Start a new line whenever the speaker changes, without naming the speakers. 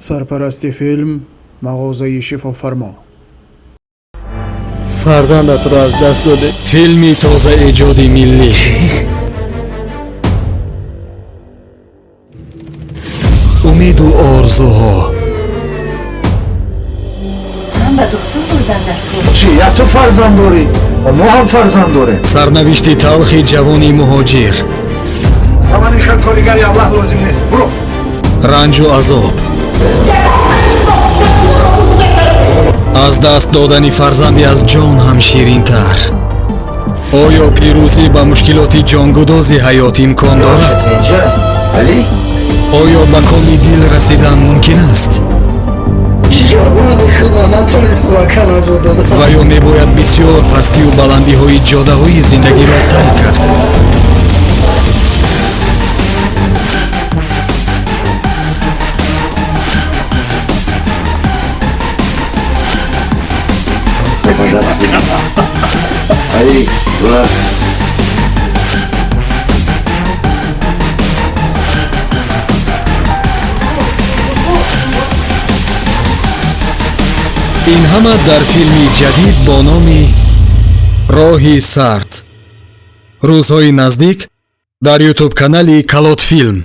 Сарпарасти филм мағозаи Шифофармо.
Фарзандатро аз даст додӣ.
Филми тозаэҷоди миллӣ «Умеду орзуҳо».
Ман ба духтур бурдан дар кор.
Чӣ, як ту фарзанд дорӣ? Мо ҳам фарзанд дорем.
Сарнавишти талхи ҷавони муҳоҷир.
Ба ман ин хел коригари аблаҳ лозим нест, буро.
Ранҷу азоб, аз даст додани фарзанди аз ҷон ҳам ширинтар. Оё пирӯзӣ ба мушкилоти ҷонгудози ҳаёт имкон дорад?
Али.
Оё ба коми дил расидан мумкин аст?
Худо натонистам, ака, наҷот додам.
Ва ё мебояд бисёр пастию баландиҳои ҷодаҳои зиндагиро тай кард?
Даст Али ва
Ин ҳама дар филми ҷадид бо номи «Роҳи сард». Рӯзҳои наздик дар Ютуб канали Калотфилм.